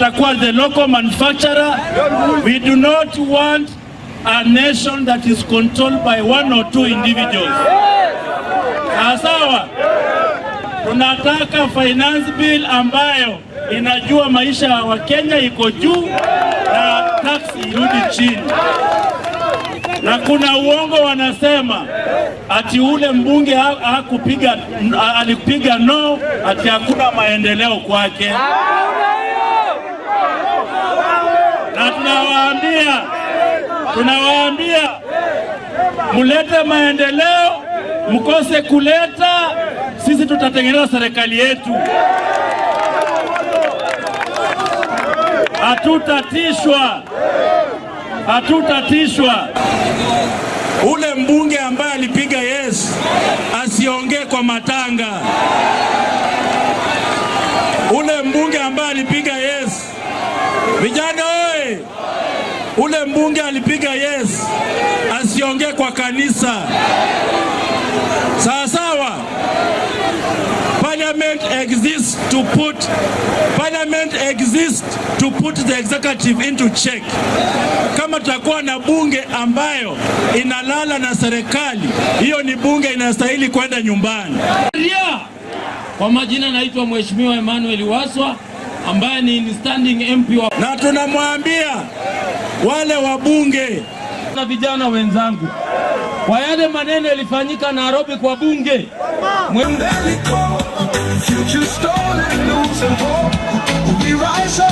Atakuwa the local manufacturer. We do not want a nation that is controlled by one or two individuals. Sawa, tunataka finance bill ambayo inajua maisha ya Wakenya iko juu na tax irudi chini. Na kuna uongo wanasema ati ule mbunge hakupiga, alipiga no, ati hakuna maendeleo kwake. Na tunawaambia mulete maendeleo, mkose kuleta, sisi tutatengeneza serikali yetu. Hatutatishwa, hatutatishwa. Ule mbunge ambaye alipiga yes asiongee kwa matanga. Ule mbunge ambaye alipiga yes, vijana oye, ule mbunge alipiga yes asiongee kwa kanisa. Sawa sawa. Parliament exists to put Parliament exists to put the executive into check. Kama tutakuwa na bunge ambayo inalala na serikali, hiyo ni bunge inastahili kwenda nyumbani. Kwa majina naitwa Mheshimiwa Emmanuel Waswa ambaye ni standing MP wa... Na tunamwambia wale wabunge na vijana wenzangu, kwa yale maneno yalifanyika Nairobi kwa bunge. Future stolen, losing hope. We rise up.